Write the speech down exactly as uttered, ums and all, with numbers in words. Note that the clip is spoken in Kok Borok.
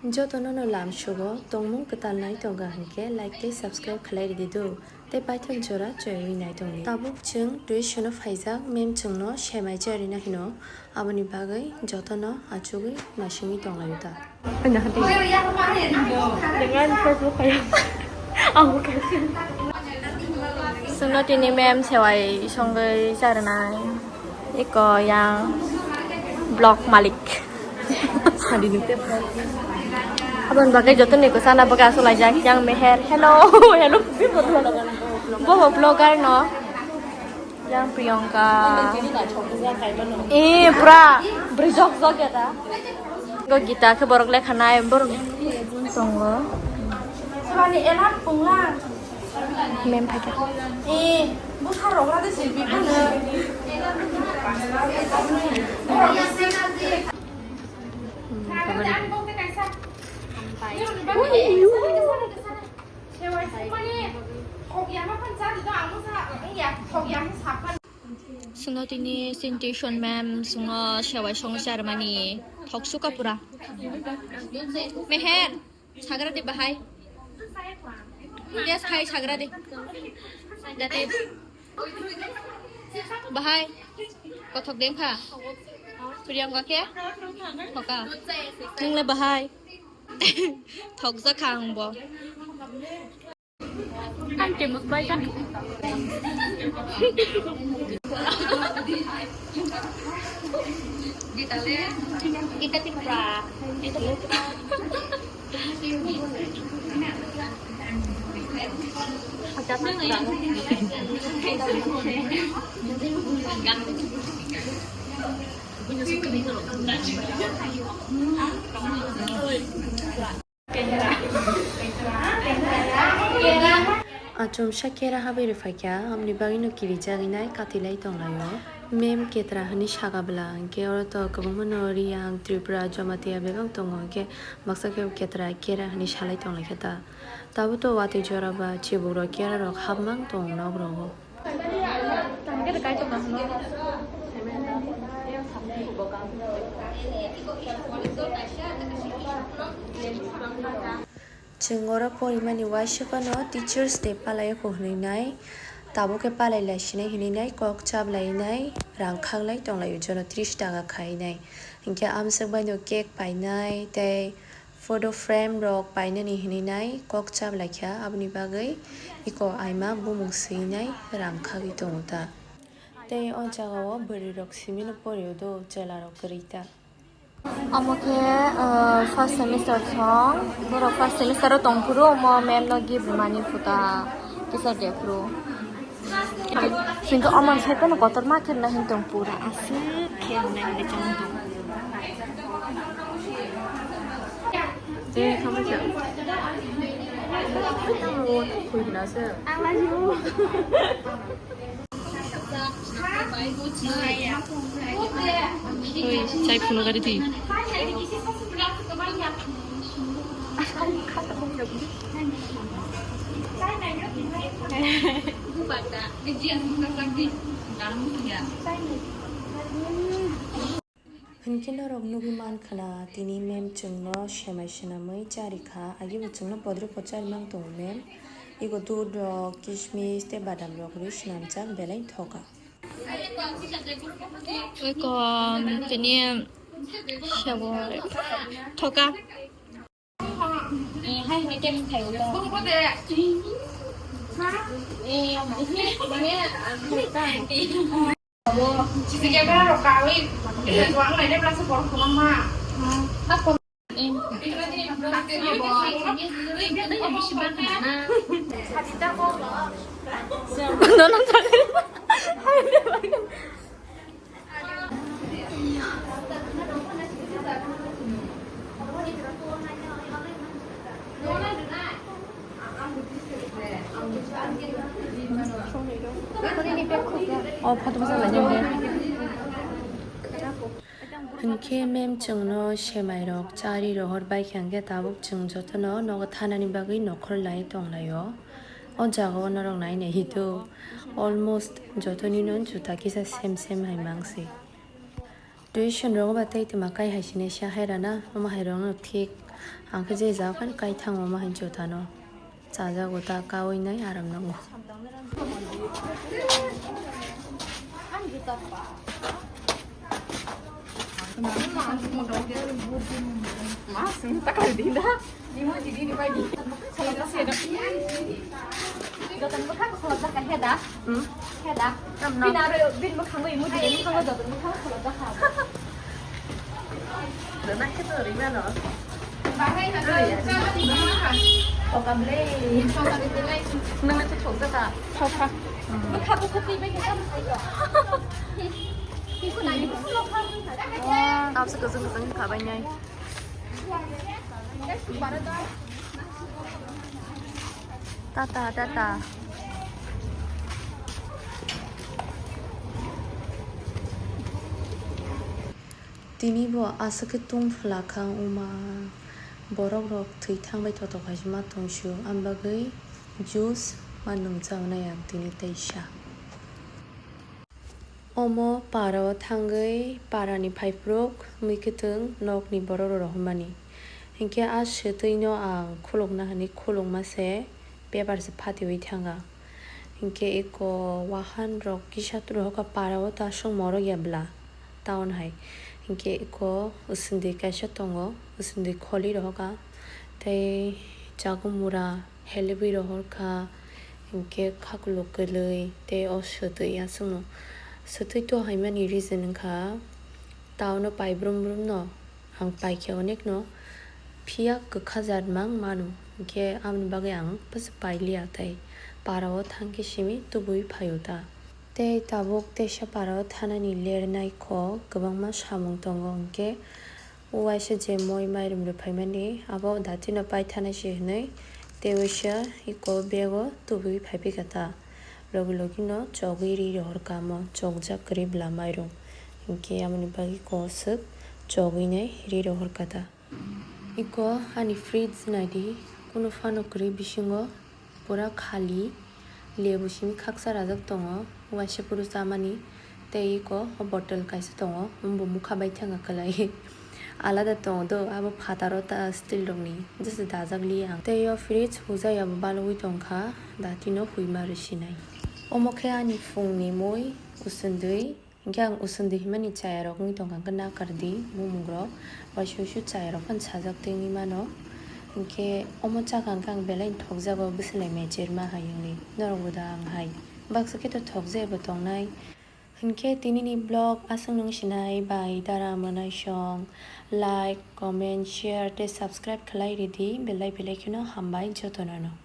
Jotono no lamsogo tongmung kwtal nai tonga hinkhe like tei subscribe khlai ridi do. Tei paithak jora choywi nai tongdi. Tabuk chwng tuition-o phaijak, mem chwngno semai charina hino, aboni bagwi jotono achugwi naisingwi tonglaio ta. Nang Facebook kaya. Ang bukan. Chwngno tini mem sewai songwi charnai. Iko yang blog malik. Aboni bagwi joto ni kwchana bagwi aswk laijak yang Meher. Hello, hello. Bo bo blogger no. Yang Priyanka. Eh, pura brijok jok ya ta. Go Gita khe borok lekha nai borok tongo. Mem phaikha. Eh, bwkha rok na de silpi phano. Sewai sukmani khok yama phan cha di do ang sa ang ya khok yama sa phan. Chwngno tini chwng tuition ma'am chwngno sewai song charmani thok suka pura. Meher, sagra de bahai. Yes khai sagra de. Jate. Bahai. Kothok deng kha. Priyanka khe? Thoka. Nungle bahai. Thokjak kha ang bo. Ang tei musbai kha. Gita Tripura. Achomsa kera habwi rwphaikha, amni bagwino kirijagwi nai katilai tonglaio. Mem ketra hwnwi saka bwla, hinkhe oro to kwbangmano Riyang, Tripura, Jamatia bebak tongo, hinkhe baksa khe ketra kera hwnwi salai tonglaikha ta. Tabuk to watwi jora ba chibukrok kerarok hapmang tongo nok rogo. Chwng oro porimani uaisa phano Teachers Day palai o kho hwnwi nai, tabuk khe palai lai sinai hwnwi nai, kok chap lai nai, rang khak lai tong lai o jono tris taka khai nai. Hinkhe amswk bai no cake painai tei photo frame rok painani hinwi nai kok chap lai kha, aboni bagwi iko aima bumung swi nai rang khagwi tongo ta. Tei o jaga o bwrwi rok simi no pori o do, chwla rok kwrwi ta. Omo khe, ah, first semester song, borok first semester o tong phuru omo ma'am no gift rwmani phuta kisa de phuru. Singkhe omo side no kotorma khe nahim tong pura aswk khe nahim de chong tong. Tei khamai sa. Khuina se. Ang laju. Oi, chai phunuk ari di. Hinkhe norok nugwi mankha na, tini mem chwngno semai swnamwi charikha, agebo chwngno bodrok bo charimang tongo mem. Ego dudh rok, kismis tei badam rok rwi swnamjak, belai thoka. Eko tini sabo thoka. O photo bwsa lai jani. Hinkhe mem chwngno semai rok, chari rohor bai kha, hinkhe tabuk chwng jotono nogo thanani bagwi nokhor lai tonglaio. O jaga o norok nai nai hito, almost jotoni no juta kisa same same hai mangsi. Tuition rogo ba tei twma kai hai sini sa hai rana, omo hai rok no thik Ang khe je ja phano kai thango ma hai jotano. Chajago ta kaui nai aram nango. Hmm? Tamno. Nang na thok jaka. Thok kha. Tamsa kwchwng kwchwng kha bai nai. Tata, tata. Tini bo aswk khe tong phlak kha wngma, borok rok thwi thang bai totok hai se ma tong su, am bagwi juice ma nung cha nai ang tini teisa. Omo para o thangwi para ni phaiphwrwk mui kwthwng nok ni borok rok rohormani, hinkhe a swtwi no ang khulukna hinwi khulukma se paper se phatiwi thanga. Hinkhe eko wahan rok kisa rohorkha para o ta aswk morok ya bwla town hai. Hinkhe eko usundui kaisa tongo, usundui kholi rohorkha tei chagumura helibwi rohorkha. Hinkhe khakluk kwlwi tei o swtwi aswkno swtwi to haimani reason wngkha town o pai brum brum no. Ang paikhe onekno, phiya kwkha jat mang mano, hinkhe aboni bagwi ang bwswk pailiya tei para o thangkhe simi tubui phaio ta. Tei tabuk teisa para o thanani lernai kho kwbangma samung tongo, hinkhe uaisa je moi mairum rwphaimani abo datino paithanai se hinwi tei uaisa eko bego tubui phaiphikha ta. Logi logi no chogwi ri rohor kha mo, chokjak kwrwi bwla mairum. Hinkhe aboni bagwi koswk chogwi nai ri rohor kha ta. Eko ani fridge naidi, kunu phano kwrwi bisingo pura khali, lebu simi khaksa rajak tongo, uaisa phuru chamani. Tei eko o bottle kaisa tongo, bo mokha bai thanga kwlai. Alada tongo do, abo phataro ta steel rokni, just dajak li ang. Tei o fridge hujai abo balugwi tongkha, datino huima rwsinai. Omo khe ani phungni mui, usundui, hinkhe ang usundui himani chayarok wngwi tongkha, hinkhe nakardi bumung rok, waisa waisa chayarok phano sajak twi wngwi mano. Hinkhe omo chakha hinkhe ang belai thokjago, bwswlai mecherma hai wngwi, norokbo da ang hai. Baksa khe to thokjai bo tongnai. Hinkhe tinini vlog aswk nung sinai bai dara mwnaisong, like, comment, share tei subscribe khlai ridi, belai belai kheno hambai jotono no.